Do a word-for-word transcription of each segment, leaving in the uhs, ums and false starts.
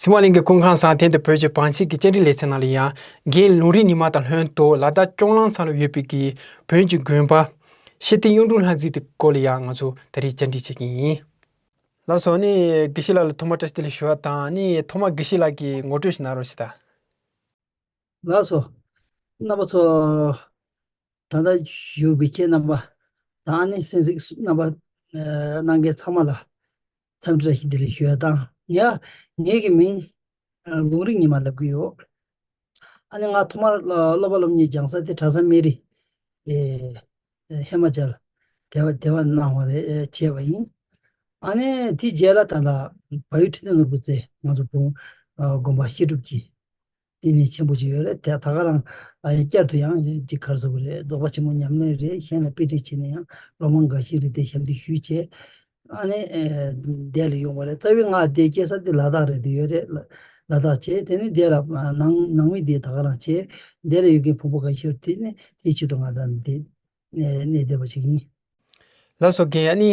ཚེ་དབང་གླིང་གི་སྐུ་ཁམས་བཟང་། དེ་འདི་བོད་ཀྱི་བང་ཕྱུག་གི་བཅར་འདྲི་ལེ་ཚན་ནང་ལ་ཡང་རྒན་ལུང་རིགས་ཉི་མ་དང་ལྷན་དུ་ལ་དྭགས་སྐྱོང་ལམ་ས་ལ་ཡོད་པའི་གི་བོན་གྱི་དགོན་པ་ཤེར་ཕུ་གཡུང་དྲུང་ལྷ་མཛེས་དེ་སྐོར་ལ་ཡང་ང་ཚོ་ད་རེས་བཅར་འདྲི་བྱེད་ཀྱི་ཡིན། ལགས་སོ། ནི་དགེ་བཤེས་ལགས་ལ་ཐོག་མར་བཀྲ་ཤིས་བདེ་ལེགས་ཞུ་བ་དང་། ནི་ཐོག་མར་དགེ་བཤེས་ལགས་ཀྱིས་ངོ་སྤྲོད་ཞིག་གནང་རོགས་ཞུ་དང་། ལགས་སོ། རྣམ་པ་ཚོ། ད་ལྟ་བཞུགས་པའི་ཁྱེད་རྣམ་པ་དང་ནི་གསན་གཟིགས་རྣམ་པ་ཨ་གནང་མཁན་ཚང་མ་ལ་འཚམས་འདྲི་བཀྲ་ཤིས་བདེ་ལེགས་ཞུ་ཡ་དང་། ཡ། ངེད་ཀྱི་མིང་ཨ་ལུང་རིགས་ཉི་མ་ལབ་ཀྱི་ཡོད། ཨ་ནི་ང་ཐོག་མར་སློབ་པ་སློབ་གཉེར་སྦྱང་ས་དེ་གྲྭ་ས་སྨན་རི་ཨེ་ཧི་མ་ཅལ་དེ་བ་དེ་བ་གནང་བ་རེད། ཨེ་བྱས་པ་ཡིན། ཨ་ནི་དེའི་རྗེས་ལ་ད་ལྟ་བལ་ཡུལ་ཁྲི་སྟེང་ནོར་བུ་རྩེ་ང་ཚོ་བོན་ཨ་དགོན་པ་བཤད་སྒྲུབ་ཀྱི་བསྟི་གནས་ཆེན་པོ་ཅིག་ཡོད་རེད། དེ་ད་ག་རང་ཨ་ཡ་བསྐྱར་དུ་ཡང་ཅིག་ག་རེ་ཟེར་དགོས་རེད། རྫོགས་པ་ཆེན་མོ་ཉམས་ལེན་རེད། གཞན་ལ་དཔེ་ཁྲིད་བྱས་ནས་ཡང་སློབ་མ་འགའ་ཤས་རེད། དེ་ཞབས་འདེགས་ཞུས་བྱས། ཨ་ནི་ཨེ་འདས་ལ་ཡོང་བ་རེད། རྩ་བའི་ང་འདས་སྐྱེས་ས་དེ་ལ་དྭགས་རེད། དེ་ཡོད་རེད། ལ་ལ་དྭགས་བྱས། དེ་ནི་འདས་ལ་ནང་ནང་མི་དེ་ད་ག་རང་བྱས། འདས་ལ་ཡོད་མཁན་བོན་པོ་འགའ་ཤས་དེ་ནི་དེའི་ཆེད་དུ་ང་ད་འདི་གནས་བསྡད་པ་ཞིག་ཡིན། ལགས་སོ། རྒན། ཨ་ནི་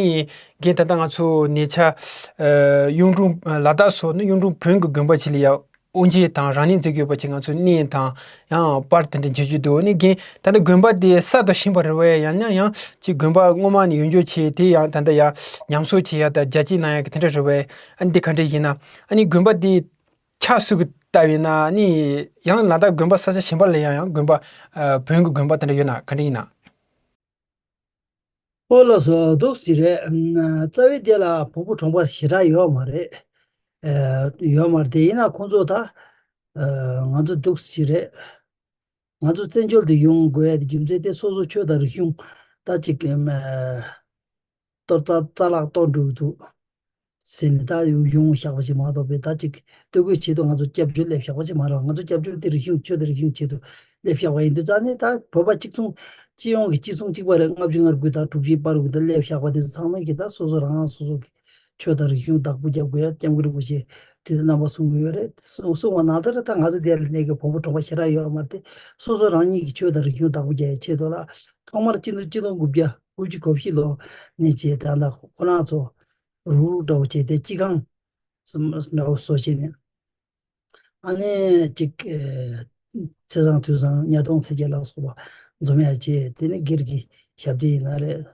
རྒན་ད་ལྟ་ང་ཚོ་ཉེ་ཆར་ཨ་གཡུང་དྲུང་ལ་དྭགས་སོགས་ནི་གཡུང་དྲུང་བོན་གྱི་དགོན་པ་ཆེ་ལ་ཡ་དབུ་འབྱེད་དང་རང་གནས་མཛད་ཀྱི་ཡོད་པ་ཆེ་ང་ཚོ་གནས་དང་ཡང་པར་དེ་འདྲ་མཇལ་རྒྱུ་འདུག་ཨ་ནི་རྒན་ད་ལྟ་དགོན་པ་དེ་གསར་དུ་བཞེངས་པ་རེད་བས། ཡང་ན་ཡང་ཅིག་དགོན་པ་སྔོན་མ་ནས་ཡོད་འཇོག་བྱས། དེ་ཡང་ད་ལྟ་ཡ་ཉམས་གསོ་བྱེད་ཡ་དང་རྒྱ་སྐྱེད་གནང་ཡ་གི་དེ་འདྲ་རེད་བས། ཨ་ནི་འདི་ག་འདྲ་ཡིན་ན། ཨ་ནི་དགོན་པ་དེ་ཆ་སུ་གི་ལྟ་བས་ན། ཨ་ནི་ཡང་ལ་དྭགས་དགོན་པ་ས་ཆ་གཞན་པ་ལ་ཡང་ཡང་དགོན་པ་ཨ་བོན་གྱི་དགོན་པ་དེ་འདྲ་ཡོད་ན་ག་འདྲ་ཡིན་ན། ཨོ་ལགས་སོ། འདུག་སེ་རེད། ཨ་རྩ་བའི་དེ་ལ་བོན་པོ་གྲོང་པ་ཞེ་དྲག་ཡོད་མ་རེད། ཨ་ཡོད་མ་རེད། དེ་ཡིན་ན་ཁོང་ཚོ་ད་ཨ་ང་ཚོ་འདུག་སེ་རེད། ང་ཚོ་བཙན་བྱོལ་དུ་ཡོང་དགོས་ཡ་དེ་རྒྱུ་མཚན་དེ་སོ་སོ་ཆོས་དང་རིག་གཞུང་ད་ཅིག་ཨ་གཏོར་རྩ་རྩ་བརླག་གཏོང་འགྲོ་གི་འདུག་ཟེར་ནས་ད་ཡོང་བཞག་པ་ཞིག་མ་གཏོགས་པའི་ད་ཅིག་སྟོད་གོས་ཆེད་དུ་ང་ཚོ་སྐྱབས་བཅོལ་སླེབས་བཞག་པ་ཞིག་མ་རེད། ང་ཚོ་སྐྱབས་བཅོལ་དེ་རིག་གཞུང་ཆོས་དང་རིག་གཞུང་ཆེད་དུ་སླེབས་བཞག་པ་ཡིན་དུས་ཙང་ནས། ད་བོད་པ་གཅིག་མཚུངས་སྤྱི་ཡོངས་ཀྱི་སྤྱི་མཚུངས་གཅིག་པ་རེད། ལྔ་བཅུ་ང་དགུ་དང་དྲུག་ཅུའི་བར་དུ་ད་སླེབས་བཞག་པ་དེ་ཚོ་ཚང་མས་ཀྱི་ད་སོ་སོ་རང་རང་སོ་སོ་གི་ཆོས་དང་རིག་གཞུང་བདག་པོ་རྒྱབ་དགོས་ཡ་སྐྱབས་མགོན་རིན་པོ་ཆེ་དུས་དང་རྣམ་པ་གསུང་གི་ཡོད་རེད། གསུང་གསུང་བ་ནང་ལྟར་ད་ང་ཚོ་འདིར་གནས་ཀྱི་བོན་པོ་གྲོང་པ་ཞེ་དྲག་ཡོད་མ་རེད་དེ། སོ་སོ་རང་ཉིད་ཀྱི་ཆོས་དང་རིག་གཞུང་བདག་པོ་རྒྱག་ཡའི་ཆེད་དུ་ལ། ཐོག་མར་སྤྱི་ལོ་གཅིག་སྟོང་དགུ་བརྒྱ་དགུ་བཅུ་གོ་བཞི་ལོ་ནས་བྱས་ད་ལྟ་ཁོ་རང་ཚོ་རུག་རུག་འདྲ་བོ་བྱས་ཏེ་སྤྱི་ཁང་གསུམ་འདྲ་བོ་བཟོ་བྱས་ནས། ཨ་ནི་གཅིག་ཨེ་ཚེས་བཟང་དུས་བཟང་ཉ་སྟོང་ཚེས་བརྒྱད་ལ་སོགས་པ་འཛོམས་ཡ་བྱས། དེ་ནི་སྒེར་གྱི་ཞབས་བརྟན་ཡིན་ན་རེད།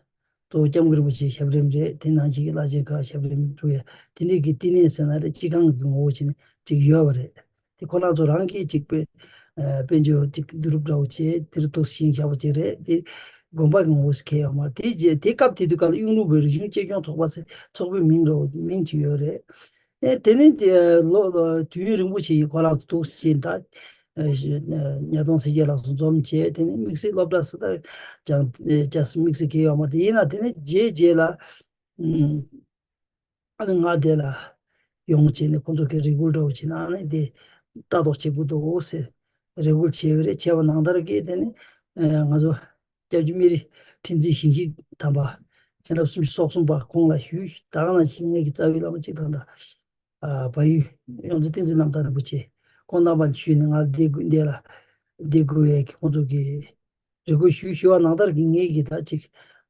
གཙོ་བོ་སྐྱབས་མགོན་རིན་པོ་ཆེའི་ཞབས་རིམ་རེད། དེ་ནང་བཞིན་གྱི་བླ་ཆེན་ཁག་ཞབས་རིམ་སྒྲུབ་ཡ་དེ་འདྲའི་གི་བསྟི་གནས་ཟེར་ན་རེད། སྤྱི་ཁང་གི་ངོ་བོ་བྱས་ནས་ཅིག་ཡོད་པ་རེད། དེ་ཁོ་རང་ཚོ་རང་གིས་ཅིག་དཔེ་ཨེ་དཔལ་འབྱོར་ཅིག་བསྡུ་རུབ་འདྲ་བོ་བྱས་དེར་འདུག་སེ་བཞེངས་བཞག་པ་ཅིག་རེད། དེ་དགོན་པ་གི་ངོ་བོ་ཞིག་ཁེལ་ཡོད་མ་རེད། དེ་རྗེས་དེ་སྐབས་དེ་དུས་སྐབས་ལ་གཡུང་དྲུང་བོན་རིག་གཞུང་གཅེས་སྐྱོང་ཚོགས་པ་ཟེར་ཚོགས་པའི་མིང་འདྲ་བོ་མིང་ཅིག་ཡོད་རེད། ཨེ་དེ་ནི་དེ་ལོ་ལོ་དུས་ཡུན་རིང་པོ་ཞིག་ཁོ་རང་ཚོ་འདུག་སེ་བྱས་ད་ཨེ་ཉ་སྟོང་ཚེས་བརྒྱད་ལ་སོང་འཛོམས་བྱས། དེ་ནི་དམིགས་བསལ་སློབ་གྲྭ་སུ་ལྟར་ཀྱང་ཨེ་ཅག་དམིགས་བསལ་གྱི་ཡོད་མ་རེད། ཡིན་ན་དེ་ནི་རྗེས་རྗེས་ལ་ཨ་ནི་ང་དེ་ལ་ཡོང་བྱས་ནས་ཁོང་ཚོ་གི་རེ་སྐུལ་འདྲ་བོ་བྱས་ན་ཨ་ནི་དེ་ལྟ་རྟོག་བྱེད་དགོས་འདུག་ཟེར་རེ་སྐུལ་བྱས་ཡོད་རེད། བྱས་པ་ནང་ལྟར་གྱིས་དེ་ནི་ཨེ་ང་ཚོ་སྐྱབས་རྗེ་སྨན་རི་ཁྲི་འཛིན་ཞིང་གཤེགས་དམ་པ་མཁན་རབས་སུམ་ཅུ་སོ་གསུམ་པ་ཁོང་ལ་ཞུས། ད་ག་ནང་བཞིན་ངེད་ཀྱི་རྩ་བའི་བླ་མ་གཅིག་དང་ད་ཨ་བལ་ཡུལ་ཡོངས་འཛིན་བསྟན་འཛིན་རྣམ་དག་རིན་པོ་ཆེ་ཁོང་རྣམ་པ་ཞུས་ནས་ང་འདི་འདི་ལ་འདི་དགོས་ཡས་ཀྱི་ཁོང་ཚོ་གི་རེ་སྐུལ་ཞུས། ཞུ་བ་ནང་ལྟར་གྱི་ངེད་ཀྱིས་ད་ཅིག་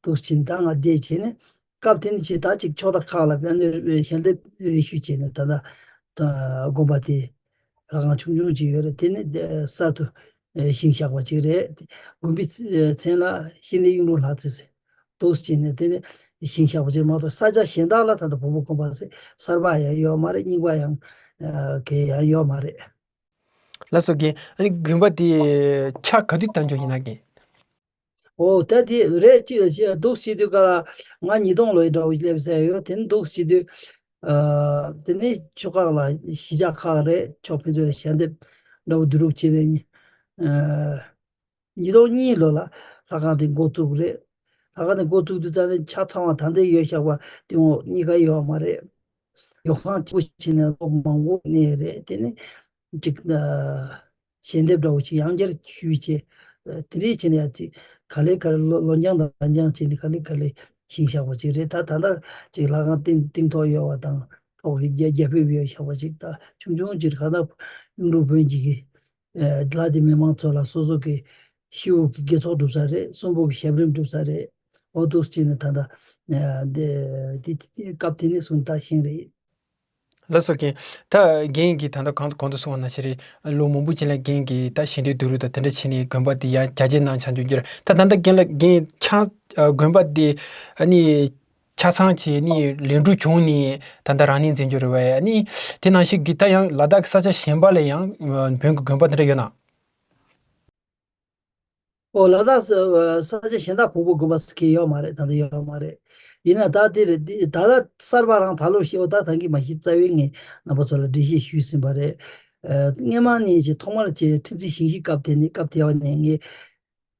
འདུག་ཕྱིན་ད་ང་འདས་བྱས་ནས་སྐབས་དེ་ནས་ཅིག་ད་ཅིག་ཕྱོགས་མཐའ་ཁག་ལ་དཔལ་འབྱོར་ཞལ་འདེབས་རེ་ཞུ་བྱས་ནས་ད་ལྟ་ད་དགོན་པ་དེ་ལྷ་ཁང་ཆུང་ཆུང་ཅིག་ཡོད་རེད། དེ་ནི་གསར་དུ་བཞེངས་བཞག་པ་ཅིག་རེད། དགོན་པའི་མཚན་ལ་ཤེས་ལྡན་གཡུང་དྲུང་ལྷ་རྩེ་ཟེར་འདུག་ཕྱིན་ནས་དེ་ནི་བཞེངས་བཞག་པ་ཅིག་མ་གཏོགས་ས་ཆ་གཞན་དག་ལ་ད་ལྟ་བོན་པོ་དགོན་པ་ཟེར་གསར་པ་ཡང་ཡོད་མ་རེད། རྙིང་པ་ཡང་གས་ཡང་ཡོད་མ་རེད། ལགས་སོ་རྒན། ཨ་ནི་དགོན་པ་དེ་ཆག་ག་དུས་བཏང་འཇོག་ཡིན་ན་རྒན། ཨོ་ད་དེ་རེད། ཅི་ཅི་འདུག་སེ་དུས་སྐབས་ལ་ང་ཉིས་སྟོང་ལོའི་འདྲ་བོ་སླེབས་ས་ཡོད། དེ་ནི་འདུག་སེ་དུས་ཨ་དེ་ནི་ཆོལ་ཁ་ལ་གཞིས་ཆགས་ཁག་རེད། ཆོས་ཕན་ཚུན་ལ་ཞལ་འདེབས་འདྲ་བོ་བསྡུ་རུབ་བྱས་ནས་ཨ་ཉིས་སྟོང་གཉིས་ལོ་ལ་ལྷ་ཁང་དེ་འགོ་བཙུགས་རེད། ལྷ་ཁང་དེ་འགོ་བཙུགས་དུས་ཙང་ནས་ཆ་ཚང་བ་ད་ལྟའི་ཡོད་བཞག་པ་སྟེང་འོག་གཉིས་ཀ་ཡོད་མ་རེད། ཡོ་ཁང་གཅིག་པུ་བྱས་ནས་ལོ་མང་པོ་གནས་རེད། དེ་ནི་ཅིག་ཨ་ཞལ་འདེབས་འདྲ་བོ་ཅིག་ཡང་བསྐྱར་ཞུས་བྱས། ཨ་དེ་འདྲའི་བྱས་ནས་ཡ་ཅིག་ག་ལེ་ག་ལེ་ལོ་ལོ་འགྱངས་དང་ལོ་འགྱངས་བྱས་ནས་ག་ལེ་ག་ལེ་བཞེངས་བཞག་པ་ཅིག་རེད། ད་ད་ལྟ་ཅིག་ལྷ་ཁང་སྟེང་སྟེང་ཐོག་ཡོད་པ་དང་ཐོག་གི་རྒྱ་རྒྱ་ཕིབས་ཡོད་བཞག་པ་ཅིག་ད་ཆུང་ཆུང་ཅིག་ག་ད་གཡུང་དྲུང་བོན་གྱི་གི་ཨ་ལྷ་སྡེ་མི་མང་ཚོ་ལ་སོ་སོ་གི་ཤི་བོ་གི་དགེ་ཚོགས་སྒྲུབ་ས་རེད། གསོན་པོ་གི་ཞབས་རིམ་སྒྲུབ་ས་རེད། འོ་འདུག་སེ་བྱས་ནས་ད་ལྟ་ཨ་དེ་དེ་དེ་སྐབས་དེ་ནས་བཟུང་ད་བཞེངས་རེད། ལགས་སོ་རྒན། ད་རྒན་གྱིས་ད་ལྟ་གང་གོང་དུ་གསུངས་པ་ནང་བཞིན་རེད། ལོ་མང་པོ་ཅིག་ལ་རྒན་གྱིས་ད་ཞལ་འདོན་བསྡུ་རུབ་དང་དེ་འདྲ་བྱས་ནས་དགོན་པ་དེ་ཡང་རྒྱ་སྐྱེད་གནང་བྱུང་རྒྱུ་རེད། ད་ད་ལྟ་རྒན་ལགས་རྒན་ཆགས་དགོན་པ་དེ་ཨ་ནི་ཆ་ཚང་གི་ནི་ལས་འགུལ་བྱུང་ནས་ད་ལྟ་རང་གནས་འཛིན་རྒྱུ་རེད་པས། ཨ་ནི་དེ་ནང་བཞིན་གྱི་ད་ཡང་ལ་དྭགས་ས་ཆ་གཞན་པ་ལ་ཡང་བོན་གྱི་དགོན་པ་དེ་འདྲ་ཡོད་ན། ཨོ་ལ་དྭགས་ས་ས་ཆ་གཞན་དག་བོན་པོ་དགོན་པ་ཟེར་མཁན་ཡོད་མ་རེད། ད་ལྟ་ཡོད་མ་རེད། ཡིན་ན་ད་དེ་རེད། འདི་ད་ལྟ་གསར་པ་རང་ད་ལོ་ཤེས་པ་ད་ད་གིན་མ་ཤེས་རྩ་བའི་ངས་རྣམ་པ་ཚོ་ལ་འགྲེལ་བཤད་ཞུས་ཟིན་པ་རེད། ཨ་སྔས་མ་ནས་ཅིག་ཐོག་མར་ཅིག་ཁྲི་འཛིན་ཞིང་གཤེགས་སྐབས་དེ་ནས་སྐབས་དེ་བ་ནས་ངས་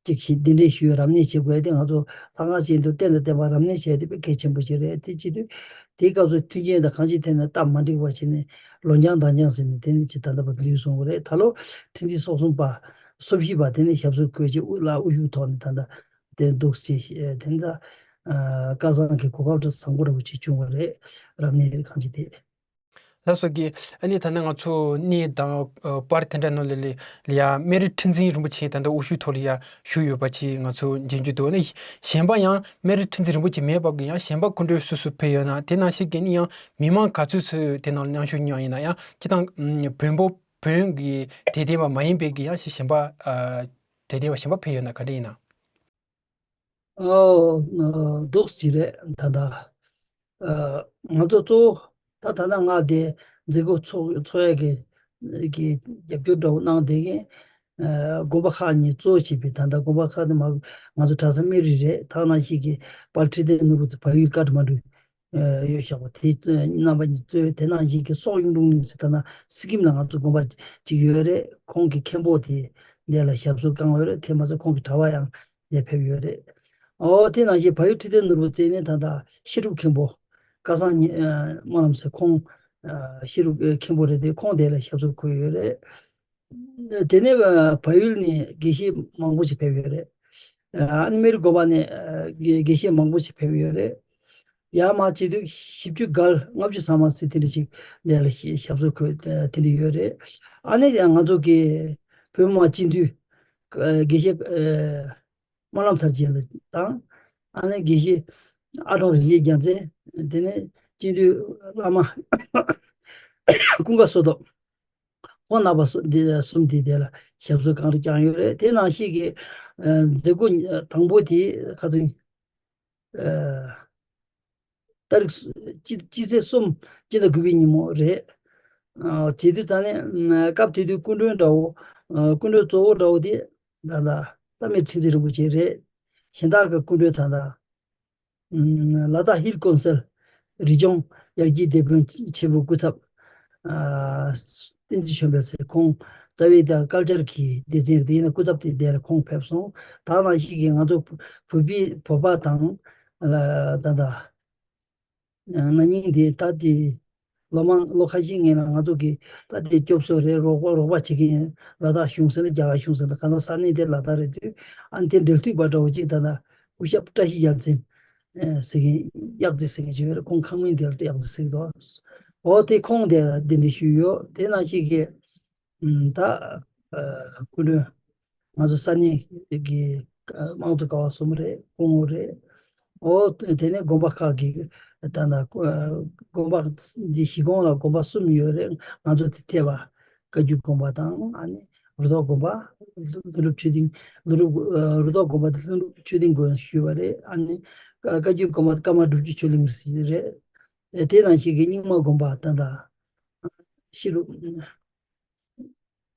ཅིག་ཞིག་གདན་འདྲེན་ཞུས། རབ་གནས་བྱེད་དགོས་དེ་ང་ཚོ་ལྷ་ཁང་ཅན་དུ་རྟེན་དང་བརྟེན་པ་རབ་གནས་བྱས་དེ་དཔེ་གལ་ཆེན་པོ་ཞིག་རེད། དེ་བྱེད་དུས་དེའི་སྐབས་སུ་མཐུན་རྐྱེན་དང་གང་ཅིའི་ཐད་ནས་སྟབས་མ་འགྲིག་པ་བྱས་ནས་ལོ་འགྱངས་ཟླ་འགྱངས་ཟེར་ནས་དེ་ནས་ཅིག་ད་ལྟ་བར་དུ་ལུས་སོང་བ་རེད། ད་ལོ་ཁྲི་འཛིན་སོག་གསུམ་པ་སོ་བཞི་པ་དེ་ནས་ཞབས་སོར་བཀོད་ཅིག་དབུ་ལ་དབུ་བཞུགས་ཐོག་ནས་ད་ལྟ་དེ་འདུག་ཅེས་བཤད། དེ་ནས་ད་ཨ་བཀའ་བཟང་གི་གོ་སྐབས་འདྲ་བཟང་པོ་འདྲ་བོ་ཅིག་བྱུང་བ་རེད། རབ་གནས་གང་ཅི་དེ། ལགས་སོ་རྒན། ཨ་ནི་ད་ནི་ང་ཚོ་གནས་དང་ཨ་པར་དེ་འདྲ་ནང་ལ་ལ་ལ་ཡ་སྨན་རི་ཁྲི་འཛིན་རིན་པོ་ཆེ་ད་ལྟ་དབུ་བཞུགས་ཐོག་ལ་ཡ་བཞུགས་ཡོད་པ་ཅིག་ང་ཚོ་མཇལ་རྒྱུ་འདུག་ཨ་ནི་གཞན་པ་ཡང་སྨན་རི་ཁྲི་འཛིན་རིན་པོ་ཆེ་མེད་པ་གི་ཡང་གཞན་པ་སྐུ་མགྲོན་སུ་སུ་ཕེབས་ཡོད་ན། དེ་ནང་བཞིན་གྱི་ནི་ཡང་མི་མང་ག་ཚོད་ཚོད་དེ་ནང་ལ་མཉམ་ཞུགས་མྱོང་ཡིན་ན། ཡང་སྤྱིར་བཏང་ཨ་བོན་པོ་བོན་གྱི་དད་ལྡན་པ་མ་ཡིན་པའི་གི་ཡང་ཞིག་གཞན་པ་ཨ་དད་ལྡན་པ་གཞན་པ་ཕེབས་ཡོད་ན་ག་འདྲ་ཡིན་ན། ཨོ་འདུག་ཅིག་རེད། ད་ལྟ་ཨ་ང་ཚོ་གཙོ་བོ་ད་ད་ལྟ་ང་དེ་མཛད་སྒོ་ཚོགས་ཚོགས་ཡས་ཀྱི་གི་རྒྱབ་སྐྱོར་འདྲ་བོ་གནང་བསྡད་མཁན་ཨ་དགོན་པ་ཁག་གཉིས་གཙོ་བོ་བྱས་པའི་ད་ལྟ་དགོན་པ་ཁག་དེ་མ་ང་ཚོ་གྲྭ་ས་སྨན་རི་རེད། ད་ནང་བཞིན་གྱི་དཔལ་ཁྲི་བརྟན་ནོར་བུ་ཚེ་བལ་ཡུལ་བཀའ་དྲིན་མ་འགྲུབ་ཡོད་ཤག་པ་དེ་རྣམ་པ་གཉིས་གཙོས། དེ་ནང་བཞིན་གྱི་སོག་གཡུང་དྲུང་གླིང་ཟེར་ད་ན་སི་ཀིམ་ལ་ང་ཚོ་དགོན་པ་གཅིག་ཡོད་རེད། ཁོང་གི་མཁན་པོ་དེ་འདས་ལ་ཞབས་སོར་བཀང་ཡོད་རེད། དེ་མ་ཚད་ཁོང་གི་གྲྭ་པ་ཡང་འདས་ཕེབས་ཡོད་རེད། ཨོ་དེ་ནང་བཞིན་བལ་ཡུལ་ཁྲི་བརྟན་ནོར་བུ་རྩེ་ནས་ད་ལྟ་བཤད་སྒྲུབ་མཁན་པོ་སྐལ་བཟང་ཉི་ཨ་སྨོན་ལམ་ཟེར་ཁོང་ཨ་བཤད་སྒྲུབ་མཁན་པོ་རེད་དེ་ཁོང་འདས་ལ་ཞབས་སོར་འཁོད་ཡོད་རེད། དེ་ནས་བལ་ཡུལ་ནས་དགེ་བཤེས་མང་པོ་ཞིག་ཕེབས་ཡོད་རེད། ཨ་ནི་སྨན་རི་དགོན་པ་ནས་དགེ་དགེ་བཤེས་མང་པོ་ཞིག་ཕེབས་ཡོད་རེད། ཡར་མར་བྱེད་དུས་བཞི་བཅུ་བརྒལ་ལྔ་བཅུ་ཙམ་མ་ཟིན་དེ་འདྲ་ཞིག་འདས་ལ་ཞབས་སོར་འཁོད་དེ་འདྲ་ཡོད་རེད། ཨ་ནི་ཡང་ང་ཚོ་གི་བོད་མི་མང་སྤྱི་འཐུས་དགེ་བཤེས་སྨོན་ལམ་ཚར་ཅན་དང་། ཨ་ནི་དགེ་བཤེས་ཨ་ཀྲོང་རིན་ཆེན་རྒྱལ་མཚན། དེ་ནས་སྤྱི་འཐུས་བླ་མ་ཀུན་དགའ་བསོད་སྟོབས། ཁོང་རྣམ་པ་སུ་འདི་གསུམ་དེ་དེ་ལ་ཞབས་སོར་གང་རུ་བསྐྱངས་ཡོད་རེད། དེ་ནང་བཞིན་གྱི་ཨ་མཛད་སྒོ་དང་པོ་དེ་ཁ་སང་ཨ་ཏ་རིག་སྤྱི་སྤྱི་ཚེས་གསུམ་སྤྱི་ཟླ་དགུ་པའི་ཉིན་མོ་རེད། ཨ་དེ་དུས་ད་ནི་ཨ་སྐབས་དེ་དུས་སྐུ་མགྲོན་འདྲ་བོ་ཨ་སྐུ་མགྲོན་གཙོ་བོ་འདྲ་བོ་དེ་ད་ལྟ་ད་སྨན་རི་ཁྲི་འཛིན་རིན་པོ་ཆེ་རེད། གཞན་དག་གི་སྐུ་མགྲོན་ད་ལྟ་ལ་དྭགས་ཧིལ་ཀོན་སིལ་རི་ལྗོངས་ཡར་རྒྱས་དེད་དཔོན་ཆེན་པོ་སྐུ་ཚབ་ཨ་བསྟན་འཛིན་ཆོས་འཕེལ་ཟེར་ཁོང་རྩ་བའི་ད་ཀལ་ཅར་གྱི་སྡེ་ཚན་རེད། ཡིན་ན་སྐུ་ཚབ་དེ་དེ་ལ་ཁོང་ཕེབས་སོང་། ད་ནང་བཞིན་གྱི་ང་ཚོ་བོད་པའི་བོད་པ་དང་ལ་ད་ད་ན་ནིང་དེ་ད་དེ་ལོ་མང་ལོ་ཁ་ཤས་སྔོན་ལ་ང་ཚོ་གི་ད་དེ་སྐྱོབ་གསོ་རེད། རོགས་པ་རོགས་པ་བྱེད་མཁན་ལ་དྭགས་གཞུང་ཟེར་ན་རྒྱ་གར་གཞུང་ཟེར་ན་གང་ལྟར་ས་གནས་དེ་ལ་དྭགས་རེད་དུས། ཨ་ནི་དེ་འབྲེལ་མཐུད་པ་འདྲ་བོ་ཅིག་ད་ལྟ་སྐུ་ཞབས་བཀྲ་ཤིས་རྒྱལ་མཚན་ཨེ་ཟེར་མཁན་གཡག་རྩེ་ཟེར་མཁན་ཅིག་ཡོད་རེད། ཁོང་ཁང་མིང་དེ་ལ་གཡག་རྩེ་ཟེར་གི་འདུག་འོ་དེ་ཁོང་དེ་ལ་གདན་འདྲེན་ཞུས་ཡོད། དེ་ནང་བཞིན་གྱི་ཨམ་ད་ཨ་སྐུ་མགྲོན་ང་ཚོ་ས་གནས་ཀྱི་ཨ་དམངས་གཙོ་ཀ་བ་གསུམ་རེད། སྐུ་ངོ་རེད། འོ་དེ་ནས་དགོན་པ་ཁག་གི་ད་ལྟ་ཨ་དགོན་པ་འདི་གཞིས་ཁོངས་ལ་དགོན་པ་གསུམ་ཡོད་རེད། ང་ཚོ་དེ་ཐེ་བ་བཀའ་བརྒྱུད་དགོན་པ་དང་། ཨ་ནི་རུ་ཐོག་དགོན་པ་ལྷུན་གྲུབ་ཆོས་སྡིངས། ལྷུན་གྲུབ་ཨ་རུ་ཐོག་དགོན་པ་དེ་ལྷུན་གྲུབ་ཆོས་སྡིངས་དགོན་ཞུས་པ་རེད། ཨ་ནི་བཀའ་བརྒྱུད་དགོན་པ་ཀརྨ་སྒྲུབ་བརྒྱུད་ཆོས་གླིང་རེད། དེ་ནང་བཞིན་གྱི་རྙིང་མ་དགོན་པ་ད་ལྟ་ཤེས་རབ་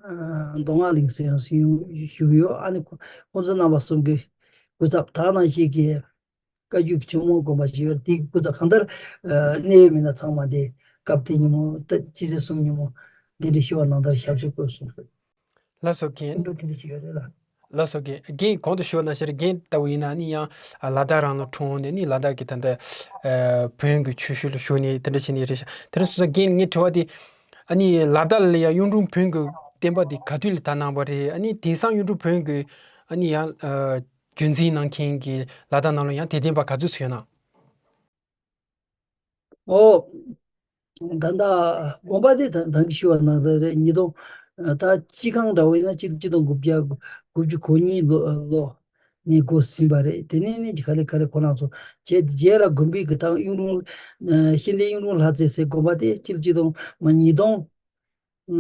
ཨ་མདོ་སྔགས་གླིང་ཟེར་ཡང་ཞུ་ཞུ་གི་ཡོད། ཨ་ནི་ཁོ་ཁོང་ཚོ་རྣམ་པ་གསུམ་གྱི་སྐུ་ཚབ་ད་ནང་བཞིན་གྱི་བཀའ་བརྒྱུད་ཀྱི་ཆོས་མང་དགོན་པ་ཞིག་ཡོད། དེའི་སྐུ་ཚབ་གང་ལྟར་ཨ་གནད་ཡོད་མི་སྣ་ཚང་མ་དེ་སྐབས་དེ་ཉིན་མོ་ད་སྤྱི་ཚེས་གསུམ་ཉིན་མོ་གདན་འདྲེན་ཞུ་བ་ནང་ལྟར་ཞབས་སོར་བཀོད་སོང་། ལགས་སོ་རྒན། སྐུ་མགྲོན་དེ་འདྲ་ཞིག་ཡོད་རེད་ལ། ལགས་སོ་རྒན། རྒན་གོང་དུ་ཞུས་པ་ནང་བཞིན་རྒན་ལྟ་བུ་ཡིན་ན་ནི་ཡང་ལ་དྭགས་རང་ལ་འཁྲུངས་ནས་ནི་ལ་དྭགས་ཀྱི་ད་ལྟ་ཨ་བོན་གྱི་ཆོས་ཞུགས་ལ་ཞུགས་ནས་དེ་འདྲ་བྱས་ནས་རེད་ཤག་དེ་འདྲ་སོང་ཙང་རྒན་ངས་དྲི་བ་དེ། ཨ་ནི་ལ་དྭགས་ལ་ཡང་གཡུང་དྲུང་བོན་གྱི་བསྟན་པ་དེ་ག་དུས་ལ་དར་གནང་བ་རེད། ཨ་ནི་དེང་སང་གཡུང་དྲུང་བོན་གྱི་ཨ་ནི་ཡང་ཨ་རྒྱུན་འཛིན་གནང་མཁན་གྱི་ལ་དྭགས་ནང་ལ་ཡང་དད་ལྡན་པ་ག་ཚོད་ཙམ་ཡོད་ན། ཨོ། ད་ལྟ་དགོན་པ་དེ་ད་ད་གིན་ཞུས་པ་ནང་བཞིན་རེད། ཉིས་སྟོང་ད་སྤྱི་ཁང་འདྲ་བོ་ཡིན་ན་གཅིག་གཅིག་སྟོང་དགུ་བརྒྱ་དགུ་བཅུ་གོ་གཉིས་ལོ་ལོ་ ནས་འགོ་ཟིན་པ་རེད། དེ་ནས་ནི་ག་ལེ་ག་ལེ་ཁོ་རང་ཚོ་བྱས། རྗེས་ལ་དགོན་པའི་གི་ད་གཡུང་དྲུང་ཨ་ཤེས་ལྡན་གཡུང་དྲུང་ལྷ་རྩེ་ཟེར་དགོན་པ་དེ་སྤྱི་ལོ་ཆིག་སྟོང་མ་ཉིས་སྟོང་ཨ་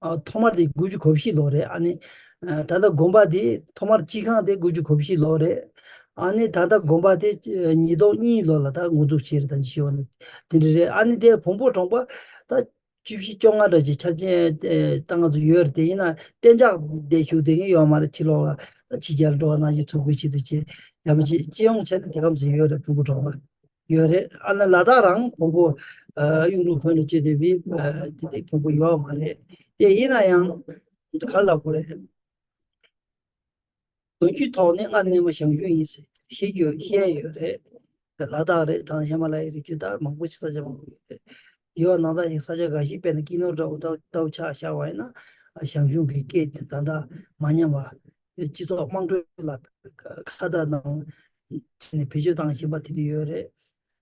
ཨ་ཐོག་མར་དེ་དགུ་བཅུ་གོ་བཞི་ལོ་རེད། ཨ་ནི་ཨ་ད་ལྟ་དགོན་པ་དེ་ཐོག་མར་སྤྱི་ཁང་དེ་དགུ་བཅུ་གོ་བཞི་ལོ་རེད། ཨ་ནི་ད་ལྟ་དགོན་པ་དེ་ཨ་ཉིས་སྟོང་གཉིས་ལོ་ལ་ད་འགོ་འཛུགས་བྱས་རེད། ད་ཅི་ཞུ་བ་ནི་དེ་འདྲ་རེད། ཨ་ནི་དེ་བོན་པོ་གྲོང་པ་ད་བཅུ་བཞི་བཅོ་ལྔ་འདྲ་ཅིག་ཆ་རྐྱེན་ཨེ་ད་ང་ཚོ་ཡོད་རེད། དེ་ཡིན་ན་གཏན་འཇགས་བསྡད་བཞུགས་བསྡད་མཁན་ཡོད་མ་རེད། ཕྱི་ལོགས་ལ་ད་ཕྱི་རྒྱལ་འགྲོ་བ་ནང་བཞིན་འཚོ་དགོས་ཆེད་དུ་བྱས། ཡང་མ་བྱས་སྤྱི་ཡོངས་བྱས་ན་དེ་གམ་ཚོད་ཡོད་རེད། བོན་པོ་གྲོང་པ་ཡོད་རེད། ཨ་ན་ལ་དྭགས་རང་བོན་པོ་ཨ་གཡུང་དྲུང་བོན་ལ་སྤྱོད་བསྡད་པའི་ཨ་དེ་འདྲའི་བོན་པོ་ཡོད་མ་རེད། དེ་ཡིན་ན་ཡང་ག་རེ་ལབ་དགོས་རེད། ལོ་རྒྱུས་ཐོག་ནས་ང་རྙིང་མ་ཞང་ཞུང་ཡིན་ཟེར་བཤད་རྒྱུ་བཤད་ཡོད་རེད། ལ་དྭགས་རེད་དང་ཧི་མ་ལ་ཡའི་རི་རྒྱུད་ད་མང་པོ་ཞིག་ས་ཆ་མང་པོ་ཡོད་རེད། ཡོད་ནང་ད་ཡིན་ས་ཆ་འགའ་ཞིག་དཔེར་ན་ཀི་ནོར་འདྲ་བོ་ལྟ་བུ་ཆ་བཞག་པ་ཡིན་ན་ཞང་ཞུང་གི་སྐད་དེ་ད་ལྟ་མ་ཉམས་པ་སྤྱི་ཚོགས་དམངས་ཁྲོད་ལ་ཁ་བརྡ་ནང་བྱས་ནས་བེད་སྤྱོད་བཏང་བཞིན་པ་དེ་འདྲ་ཡོད་རེད།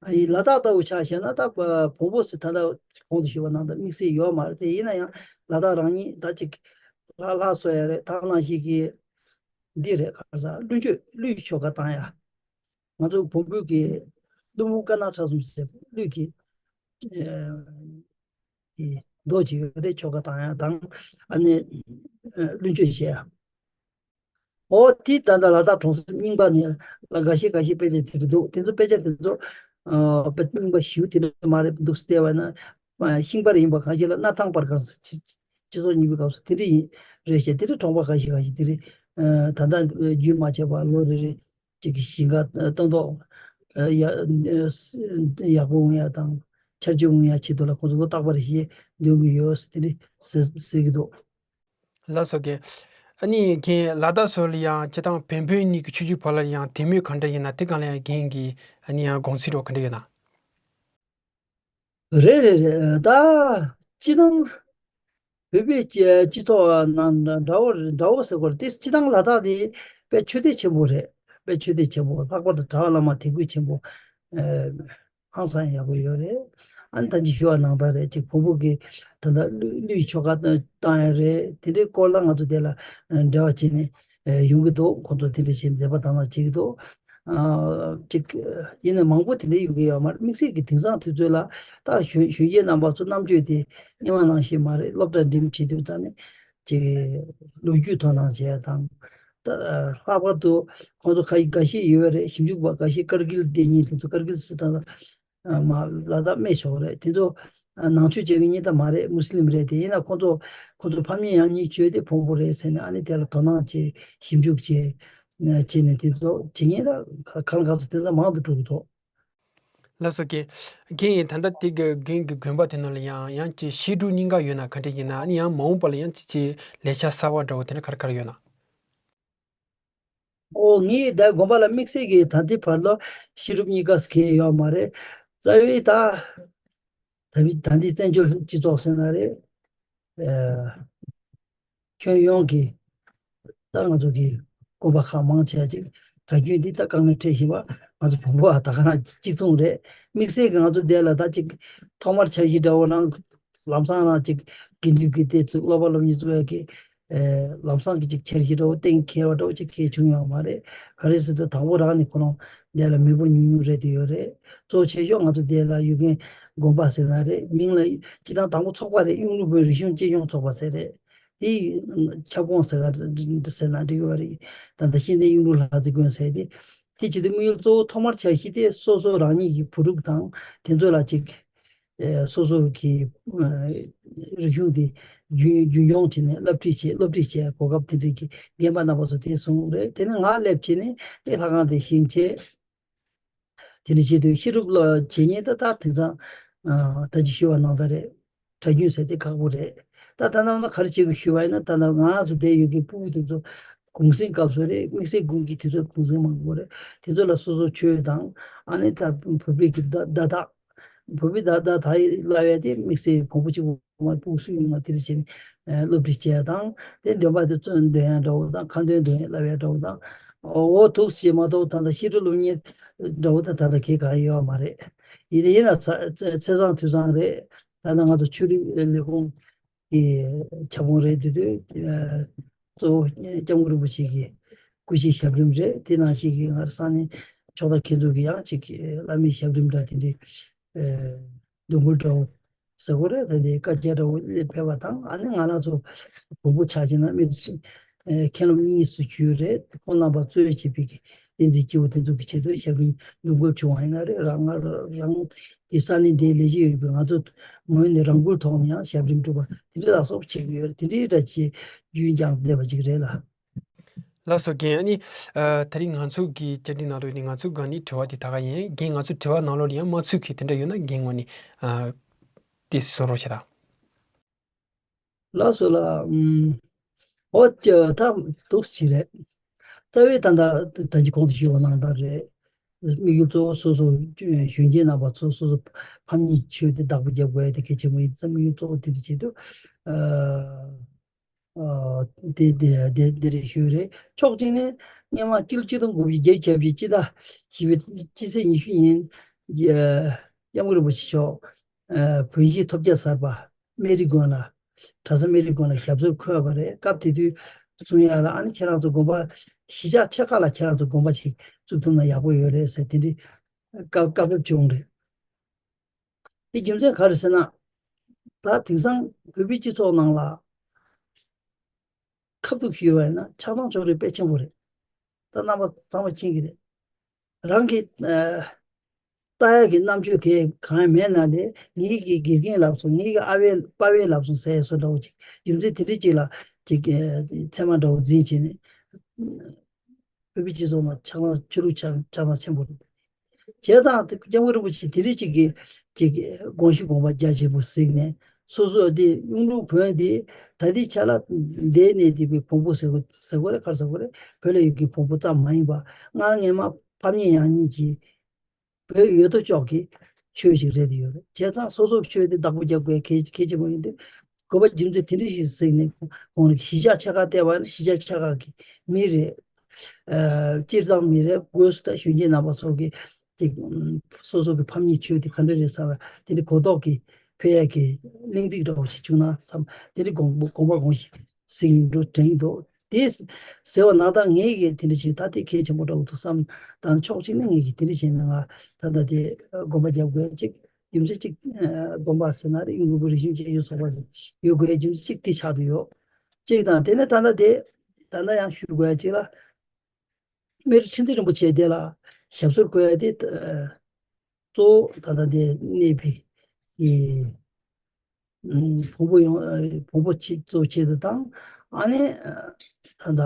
ཨ་ཡི་ལ་དྭགས་ལྟ་བུ་ཆ་བཞག་ན་ད་བོན་པོ་ཟེར་ད་ལྟ་གོང་དུ་ཞུས་པ་ནང་ད་དམིགས་བསལ་ཡོད་མ་རེད། དེ་ཡིན་ན་ཡང་ལ་དྭགས་རང་ཉིད་ད་ཅིག་ལྷ་ལྷ་གསོལ་ཡ་རེད། ད་ནང་བཞིན་གྱི་འདི་རེད། ག་རེ་ཟ་ཀླུ་མཆོད་ཀླུའི་ཆོ་ག་བཏང་ཡ། ང་ཚོ་བོན་པོའི་གི་ཀླུ་མོ་དཀར་ནག་ཁྲ་གསུམ་ཟེར་ཀླུ་གི་ཨེ་གི་མདོ་ཅིག་ཡོད་རེད། ཆོ་ག་བཏང་ཡ་དང་ཨ་ནི་ཨེ་ཀླུ་མཆོད་བྱེད་ཡ། ཨོ་དེ་ད་ལྟ་ལ་དྭགས་གྲོང་གསེབ་རྙིང་པ་ནས་ལ་འགའ་ཤས་འགའ་ཤས་དཔེ་ཆ་དེ་འདྲ་འདུག་དེ་ཚོ་དཔེ་ཆ་དེ་ཚོ་ཨ་དཔེ་རྙིང་པ་ཞིག་དེ་འདྲ་མ་རེད་འདུག་བལྟས་པ་ན་ཤིང་པར་ཡིན་པ་གང་ཞིག་ལ་སྣར་ཐང་པར་གང་ཟེར་སྤྱི་སྤྱི་ཚོགས་རྙིང་པའི་སྐབས་སུ་དེ་འདྲ་ཡིན་རེད་ཤག་དེ་འདྲ་གྲོང་པ་འགའ་ཤས་འགའ་ཤས་དེ་འདྲ་ཨ་ད་ལྟ་རྒྱུན་མ་ཆད་པ་ལོ་རེ་རེ་གཅིག་གི་ཞིང་ཁ་སྟོན་ཐོག་ཨ་ཡ་ཨ་ཡག་པོ་འོང་ཡ་དང་ཆར་ཆུ་འོང་ཡ་ཆེད་དུ་ལ་ཁོང་ཚོ་ལོ་རྟག་པར་ཞིག་འདོན་གྱི་ཡོད་ཟེར་དེ་འདྲ་ཟེར་ཟེར་གྱི་འདུག་ལགས་སོ་རྒན། ཨ་ནི་རྒན་ལ་དྭགས་སོགས་ལ་ཡང་སྤྱི་བཏང་བན་བོན་གཉིས་ཀྱི་ཆོས་བརྒྱུད་བར་ལ་ཡང་དད་མོས་ག་འདྲ་ཡིན་ན་དེ་གང་ལ་ཡང་རྒན་གྱི་ཨ་ནི་ཡང་དགོངས་ཚུལ་རོ་ག་འདྲ་ཡོད་ན། རེད་རེད་རེད། ད་སྤྱི་བཏང་བོད་པའི་སྤྱི་སྤྱི་ཚོགས་ནང་འདྲ་བོ་འདྲ་བོ་ཟེར་དགོས་རེད། དེ་སྤྱི་བཏང་ལ་དྭགས་དེ་དཔེ་ཆོས་དད་ཆེན་པོ་རེད། དཔེ་ཆོས་དད་ཆེན་པོ་ལྷག་པར་དུ་གྲྭ་བ་བླ་མ་དད་གུས་ཆེན་པོ་ཨ། ཧང་སང་ཡག་པོ་ཡོད་རེད། ཨ་ནི་ད་ཅི་ཞུ་བ་ནང་ལྟར་རེད། ཅིག་བོན་པོ་གི་ད་ལྟ་གླུ་གླུའི་ཆོ་ག་བཏང་ཡ་རེད། དེ་འདྲའི་སྐོར་ལ་ང་ཚོ་དེ་ལ་འབྲེལ་བ་བྱས་ནས་ཡོང་གི་འདུག་ཁོང་ཚོ་དེ་འདྲ་བྱས་ནས་མཛད་པ་དང་ལ་བྱེད་ཀྱི་འདུག་ཨ་ཅིག་ཡིན་ནའི་མང་པོ་དེ་འདྲ་ཡོང་གི་ཡོད་མ་རེད། དམིགས་བསལ་གྱི་དེང་སང་དུས་ཚོད་ལ་ད་གཞོན་གཞོན་སྐྱེས་རྣམ་པ་ཚོ་རྣམ་དཔྱོད་དེ་སྔོན་མ་ནང་བཞིན་མ་རེད། སློབ་གྲྭ་འགྲིམ་བྱེད་དུས་ཙང་ནས་ཅིག་ལོ་རྒྱུས་དོ་སྣང་བྱས་དང་། ད་ལྷག་པར་དུ་ཁོང་ཚོ་ཁ་ཡི་འགའ་ཤས་ཡོད་རེད། ཞིབ་འཇུག་པ་འགའ་ཤས་ཀར་གིལ་བསྡད་མཁན་དེ་ཚོ་ཀར་གིལ་སི་ད་ལ་མ་ལ་དྭགས་སྨད་ཕྱོགས་རེད། དེ་ཚོ་ནང་ཆོས་བྱེད་མཁན་གཉིས་ད་མ་རེད། མུ་སི་ལིམ་རེད། དེ་ཡིན་ན་ཁོང་ཚོ་ཁོང་ཚོ་ཕ་མེས་ཡང་གཉིས་བྱོས་ཏེ་བོན་པོ་རེད་ཟེར་ནས་ཨ་ནི་དེ་ལ་དོ་སྣང་བྱེད་ཞིབ་འཇུག་བྱེད་བྱེད་ནས་དེ་ཚོ་བྱེད་མཁན་ལ་གང་གང་ཚོ་དེ་ཚོ་མང་དུ་འགྲོ་གི་འདུག་ལགས་སོ་རྒན། རྒན་ཡིན་ད་ལྟ་དེ་གི་རྒན་གི་དགོན་པ་དེ་ནང་ལ་ཡང་ཡང་ཅི་བཤད་སྒྲུབ་གཉིས་ཀ་ཡོད་ན་ག་འདྲ་ཡིན་ན། ཨ་ནི་ཡང་མ་འོངས་པ་ལ་ཡང་ཅི་ཅི་ལས་བྱ་གསར་བ་འདྲ་བོ་དེ་འདྲ་ག་རེ་ག་རེ་ཡོད་ན། ཨོ་ངས་ད་དགོན་པ་ལ་དམིགས་བསལ་གྱི་ད་ལྟའི་བར་ལ་བཤད་སྒྲུབ་གཉིས་ཀ་གལ་ཡོད་མ་རེད། རྩ་བའི་ད་ད་བི་ད་འདི་བཙན་བྱོལ་སྤྱི་ཚོགས་ཟེར་ན་རེད། ཨ། ཁྱོན་ཡོངས་ཀྱི་ད་ང་ཚོ་གི་དགོན་པ་ཁག་མང་ཆེ་བ་ཅིག་གྲྭ་རྒྱུན་འདི་ད་དཀའ་ངལ་འཕྲད་བཞིན་པ་ང་ཚོ་བོན་པོ་ཨ་ད་ག་རང་གཅིག་མཚུངས་རེད། དམིགས་བསལ་གྱི་ང་ཚོ་འདི་ལ་ད་ཅིག་ཐོག་མར་འཆར་གཞི་འདྲ་བོ་ནང་ལམ་སང་རང་ཅིག་དགེ་འདུན་གྱི་སྡེ་བཙུགས་སློབ་པ་སློབ་གཉེར་བཙུགས་ཡ་གི་ཨེ་ལམ་སང་གི་ཅིག་འཆར་གཞི་འདྲ་བོ་གཏན་འཁེལ་བ་འདྲ་བོ་ཅིག་གལ་བྱུང་ཡོད་མ་རེད། ག་རེ་ཟེར་དུས་དང་པོ་རང་ནས་ཁོ་རང་འདི་ལ་མི་འབོར་ཉུང་ཉུང་རེད་དུ་ཡོད་རེད། གཙོ་ཆེ་ཤོས་ང་ཚོ་འདི་ལ་ཡོད་མཁན་དགོན་པ་ཟེར་ན་རེད། མིང་ལ་སྤྱི་བཏང་དང་པོ་ཚོགས་པ་རེད། གཡུང་དྲུང་བོན་རིག་གཞུང་གཅེས་སྐྱོང་ཚོགས་པ་ཟེར་རེད། དེ་ཁྱབ་ཁོངས་ཟེར་ག་ཟེར་ན་འགྲིག་གི་རེད། ད་ལྟ་ཤེས་ལྡན་གཡུང་དྲུང་ལྷ་རྩེ་དགོན་ཟེར་དེ། དེ་བྱེད་དུས་དམིགས་ཡུལ་གཙོ་བོ་ཐོག་མར་འཆར་གཞི་དེ་སོ་སོ་རང་ཉིད་ཀྱི་བུ་ཕྲུག་དང་དེ་ཚོ་ལ་ཅིག་ཨེ་སོ་སོ་གི་ཨེ་རིག་གཞུང་དེ་རྒྱུན་རྒྱུན་སྐྱོང་བྱས་ནས་བསླབ་ཁྲིད་བྱས། སློབ་ཁྲིད་བྱས་གོ་སྐབས་དེ་འདྲ་གི་རྒན་པ་རྣམ་པ་ཚོ་དེ་བཟུང་རེད། དེ་ནས་ང་སླེབས་བྱས་ནས་དེ་ལྷ་ཁང་དེ་བཞེངས་བྱས། དེ་འདྲ་བྱེད་དུས་ཤེས་རབ་ལ་བྱེད་ཉེན་ད་ལྟ་དེང་སང་ཨ་ད་ཅི་ཞུ་བ་ནང་ལྟར་རེད། གྲྭ་རྒྱུན་ཟེར་དེ་ཁག་པོ་རེད། ད་ད་ནང་ན་ག་རེ་བྱེད་དགོས་ཞུ་བ་ཡིན་ན། ད་ནང་ང་རང་ཚོ་བསྡད་ཡོད་ཀྱི་སྤུ་གུ་དེ་ཚོ་གུང་སེང་སྐབས་སུ་རེད། དམིགས་བསལ་དགུན་གྱི་དུས་ཚོད་གུང་སེང་མང་པོ་རེད། དེ་ཚོ་ལ་སོ་སོ་ཆོས་དང་ཨ་ནི་ད་བོད་པའི་གི་བརྡ་བརྡ་དག་བོད་པའི་བརྡ་བརྡ་དག་བསླབ་ཡ་དེ་དམིགས་བསལ་བོན་པོ་གཅིག་པུ་མ་རེད། སྤུ་གུ་སུ་ཡིན་ན་དེ་འདྲ་བྱས་ནས་ཨ་སློབ་ཁྲིད་བྱས་ཡ་དང་། དེ་འདོན་པ་དེ་ཚོ་འདོན་ཡ་འདྲ་བོ་དང་། ཁ་འདོན་འདོན་ཡ་བསླབ་ཡ་འདྲ་བོ་དང་། འོ་འདུག་སེ་མ་གཏོགས་ད་ལྟ་བཤད་སྒྲུབ་སློབ་གཉེར་འདྲ་བོ་ད་ད་ལྟ་གང་ཡང་ཡོད་མ་རེད། ཡིན་ཡིན་ན་ཚ་ཚ་ཚེས་བཟང་དུས་བཟང་རེད། ད་ལྟ་ང་ཚོ་ཆོས་རིག་ལས་ཁུངས་ཀྱི་ཁྱབ་ཁོངས་རེད། དེ་དུས་ཨ་གཙོ་བོ་སྐྱབས་མགོན་རིན་པོ་ཆེ་གི་ སྐུ་ཕྱྭའི་ཞབས་རིམ་རེད། དེ་ནང་བཞིན་གྱི་ང་རང་ས་གནས་ཕྱོགས་མཐའ་ཁྱེད་ཚོ་གི་ཡང་ཅིག་བླ་མའི་ཞབས་རིམ་འདྲ་དེ་འདྲའི་འདུ་འགོད་འདྲ་བོ་ཟེར་དགོས་རེད། དེ་འདྲའི་བཀའ་རྒྱ་འདྲ་བོ་སླེབས་ཕེབས་པ་དང་། ཨ་ནི་ང་རང་ཚོ་བོན་པོ་ཆ་བཞག་ན་མི་མཁན་སློབ་གཉིས་སུ་གྱུར་ཡོད་རེད། ཁོང་རྣམ་པ་གཙོས་བྱས་པའི་གི་བསྟན་འཛིན་སྐྱེས་བུ་དེ་ཚོ་གི་ཆེད་དུ་ཞབས་རིམ་འདུ་འགོད་བྱུང་བ་ཡིན་ན་རེད། རང་ང་རང་གི་ས་གནས་འདིའི་ལས་བྱེད་ཡོད་པའི་ང་ཚོ་ངོས་ནས་རང་འགུལ་ཐོག་ནས་ཡང་ཞབས་རིམ་སྒྲུབ་པ་དེ་འདྲ་ལ་སོགས་བྱེད་ཀྱི་ཡོད་རེད། དེ་འདྲའི་འདྲ་ཅིག་རྒྱུན་བསྐྱངས་བསྡད་པ་ཅིག་རེད་ལ། ལགས་སོ་རྒན། ཨ་ནི་ཨ་དེ་རིང་ང་ཚོ་གི་བཅར་འདྲི་ནང་ལོགས་ནས་ང་ཚོ་སྒང་ནས་དྲི་བ་དེ་ད་ག་ཡིན། རྒན་ང་ཚོ་དྲི་བ་ནང་ལོགས་ནས་ཡང་མ་ཚུད་མཁན་དེ་འདྲ་ཡོད་ན་རྒན་ངོས་ནས་ཨ་དེ་གསུང་རོགས་བྱེད་དང་། ལགས་སོ་ལགས། ཨུམ། ཨོ་ཅི་ད་འདུག་སེ་རེད། རྩ་བའི་ད་ལྟ་ད་ཅི་གོང་དུ་ཞུས་པ་ནང་ལྟར་རེད། དམིགས་ཡུལ་གཙོ་བོ་སོ་སོ་གཞོན་སྐྱེས་རྣམ་པ་ཚོ་སོ་སོ་ཕམ་ཉེས་ཆོས་དེ་བདག་པོ་རྒྱབ་དགོས་ཡ་དེ་གལ་ཆེན་པོ་ཡིན་ཙང་། དམིགས་ཡུལ་གཙོ་བོ་དེ་འདྲ་བྱེད་དུས་ཨ་ཨ་དེ་དེ་དེ་དེ་རེད་ཞུས་རེད། ཕྱོགས་གཅིག་ནས་སྔོན་མ་སྤྱི་ལོ་ཆིག་སྟོང་དགུ་བརྒྱ་བརྒྱད་ཅུ་གྱ་བཞི་སྤྱི་ཟླ་བཞི་པའི་སྤྱི་ཚེས་ཉི་ཤུ་ཉིན་ཨ་སྐྱབས་མགོན་རིན་པོ་ཆེ་མཆོག་ཨ་བོན་གཞས་ཐོལ་རྒྱག་གསར་པ་སྨན་རི་དགོན་ལ། གྲྭ་ཚང་སྨན་རི་དགོན་ལ་ཞབས་སོར་འཁོད་པ་རེད། སྐབས་དེ་དུས་གསུང་ཡག་ལ། ཨ་ནི་ཁྱེད་རང་ཚོ་དགོན་པ་གཞིས་ཆགས་ཆེ་ཁག་ལ་ཁྱེད་རང་ཚོ་དགོན་པ་ཞིག་བཙུགས་ཐུབ་ན་ཡག་པོ་ཡོད་རེད་ཟེར་དེ་འདྲའི་བཀའ་བཀའ་ཕེབས་བྱུང་རེད། དེ་རྒྱུ་མཚན་ག་རེ་ཟེར་ན། ད་དེང་སང་བོད་པའི་སྤྱི་ཚོགས་ནང་ལ་ཁ་ཐུག་ཞུས་པ་ཡིན་ན་ཆགས་སྡང་ཕྱོགས་རིས་དཔེ་ཆེན་པོ་རེད། ད་རྣམ་པ་ཚང་མ་མཁྱེན་གྱི་རེད། རང་གི་ཨ་ལྟ་ཡག་གི་རྣམ་དཔྱོད་གང་ཡང་མེད་ན་ལས། ངེད་ཀྱི་དགེ་རྒན་ལབ་སོང་། ངེད་ཀྱི་ཨ་ཕའི་པ་ཕའི་ལབ་སོང་ཟེར་བཟོ་འདྲ་བོ་ཅིག་རྒྱུ་མཚན་དེ་འདྲ་ཅིག་ལ་ཅིག་ཨ་མཚན་མ་འདྲ་བོ་འཛིན་བྱས་ནས་བོད་པའི་སྤྱི་ཚོགས་ནང་ཆགས་སྡང་ཆོས་ལུགས་ཆགས་ཆགས་སྡང་ཆེན་པོ་རེད། བྱས་ཙང་དེ་སྐྱབས་མགོན་རིན་པོ་ཆེ་དེ་འདྲ་ཅིག་གིས་ཅིག་དགོངས་ཞུ་དགོངས་པ་རྒྱ་ཆེན་པོ་གཟིགས་ནས། སོ་སོ་དེ་གཡུང་དྲུང་བོན་དེ་ད་ལྟའི་ཆ་ལ་འདས་ནས་དེ་བོད་བོན་པོ་ཟེར་དགོས་ཟེར་དགོས་རེད། ག་རེ་ཟེར་དགོས་རེད། བོད་ལ་ཡོད་མཁན་བོན་པོ་ཙམ་མ་ཡིན་པ། སྔར་སྔོན་མ་ཕམ་ཉེས་ཡང་ཉེས་ཀྱི་བོད་ཡོད་དོ་ཅོག་གི་ཆོས་ཤིག་རེད་ཡོད་རེད། བྱས་ཙང་སོ་སོའི་ཆོས་དེ་བདག་པོ་རྒྱབ་དགོས་གལ་གལ་ཆེན་པོ་ཡིན་དུས། དགོས་པ་རྒྱུ་མཚན་དེ་འདྲ་ཞིག་གཟིགས་ནས་ཁོང་གིས་གཞིས་ཆགས་ཆེ་ཁག་བལྟས་པ་ན་གཞིས་ཆགས་ཆེ་ཁག་གི་མི་རེད། ཨ་སྤྱིར་བཏང་མི་རེད། སྒོས་སུ་ད་གཞོན་སྐྱེས་རྣམ་པ་ཚོ་གི་ཅིག་སོ་སོ་གི་ཕམ་ཉེས་ཆོས་དེ་ག་འདྲ་རེད་བསམ་པ་དེ་འདྲ་གོ་རྟོགས་ཀྱི་འཕེལ་ཡག་གི་གླེང་སྟེགས་འདྲ་བོ་ཞིག་བྱུང་ན་བསམ། དེ་འདྲ་དགོངས་དགོངས་པ་དགོངས་ཤིག་ཟིན་འགྲོ་དྲན་གྱི་འདུག་དེ་ཟེར་བ་ན་ད་ངས་ཀྱི་དེ་འདྲ་བྱས་ད་དེ་གལ་ཆེན་པོ་འདྲ་བོ་འདུག་བསམ། ད་ཕྱོགས་གཅིག་ནས་ངས་ཀྱི་དེ་འདྲ་བྱས་ན་ང་ད་ལྟ་དེ་དགོངས་པ་རྒྱབ་དགོས་ཅིག་རྒྱུ་མཚན་གཅིག་ཨ་དགོངས་པ་ཟེར་ན་རེད། གཡུང་དྲུང་བོན་རིག་གཞུང་སྐྱོང་བའི་ཚོགས་པ་ཟེར་ཡོད་དགོས་རྒྱུ་མཚན་གཅིག་དེ་ཆགས་བསྡད་ཡོད། གཅིག་དང་དེ་ནས་ད་ལྟ་དེ་ད་ལྟ་ཡང་ཞུ་དགོས་ཡ་གཅིག་ལ། སྨན་རི་ཁྲི་འཛིན་རིན་པོ་ཆེ་དེ་ལ་ཞབས་སོར་བཀོད་ཡ་དེ་ཨ་གཙོ་བོ་ད་ལྟ་དེ་གནས་པའི་ཨེ་ཨུམ་བོན་པོ་ཡོང་ཨ་བོན་པོ་ཆེ་གཙོ་ཆེད་དུ་དང་། ཨ་ནི་ཨ་ད་ལྟ་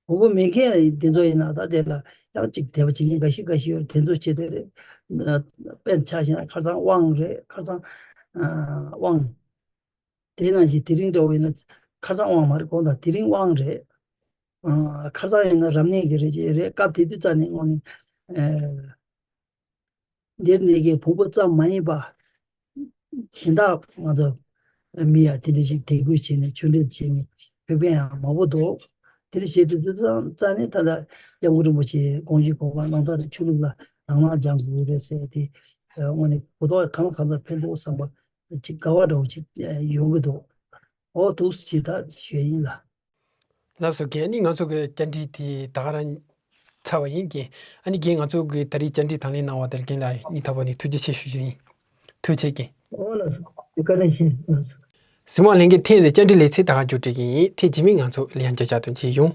བོན་པོ་མེད་མཁན་དེ་ཚོ་ཡིན་ན་ད་དེ་ལ་ཡང་ཅིག་དད་པ་བྱེད་མཁན་འགའ་ཤས་འགའ་ཤས་ཡོད་རེད། དེ་ཚོ་ཆེད་དུ་རེད། ཨ་དཔེར་ཆ་བཞག་ན་ཁ་སང་དབང་རེད། ཁ་སང་ཨ་དབང་དེ་ནང་བཞིན་དེ་རིང་འདྲ་བོ་ཡིན་ན་ཁ་སང་དབང་མ་རེད། དགོངས་དག་དེ་རིང་དབང་རེད། ཨ་ཁ་སང་ཡིན་ན་རབ་གནས་ཀྱི་རེད་ཅེས་རེད། སྐབས་དེ་དུས་རྩ་ནས་དངོས་གནས་ཨ་འདིར་གནས་མཁན་བོན་པོ་ཙམ་མ་ཡིན་པ། གཞན་དག་ང་ཚོ་མི་ཡང་དེ་འདྲ་ཞིག་དད་གུས་བྱས་ནས་ཆོས་འབྲེལ་བྱས་ནས་ཕེབས་མཁན་ཡང་མང་པོ་འདུག་དེ་འདྲ་བྱས་དུས་ཚོད་ཙང་ཙང་ནས་ད་ལྟ་སྐྱབས་མགོན་རིན་པོ་ཆེའི་དགོངས་གཞི་དགོངས་པ་རྣམ་ཐར་ཆོས་ལུགས་ལ་དག་སྣང་སྦྱང་དགོས་རེད་ཟེར་ཏེ། དངོས་གནས་གོ་རྟོགས་གང་ལ་གང་འཚམ་འཕེལ་འདུག་བསམ་པ་ཅིག་དགའ་བ་འདྲ་བོ་ཅིག་ཡོང་གི་འདུག་འོ་འདུག་སེ་ད་ཞུས་ཡིན་ལ། ལགས་སོ་རྒན། ཨ་ནི་ང་ཚོ་གི་བཅར་འདྲི་དེ་ད་ག་རང་ཚར་བ་ཡིན་རྒན། ཨ་ནི་རྒན་ང་ཚོ་གི་ད་རེས་བཅར་འདྲི་དང་ལེན་གནང་བ་དེར་རྒན་ལ་སྙིང་ཐག་པ་ནས་ཐུགས་རྗེ་ཆེ་ཞུ་རྒྱུ་ཡིན། ཐུགས་རྗེ་ཆེ་རྒན། ཨོ་ལགས་སོ། བཀའ་དྲིན་ཆེ་ལགས་སོ། གཟིགས་མོ་ལྷན་རྒྱས། ཐེངས་འདིའི་བཅར་འདྲི་ལེ་ཚན་ད་ག་མཇུག་སྒྲིལ་གྱི་ཡིན། ཐེངས་རྗེས་མའི་ང་ཚོ་ལེ་ཡང་བརྒྱ་ཆ་དོན་གྱིས་ཡོང་།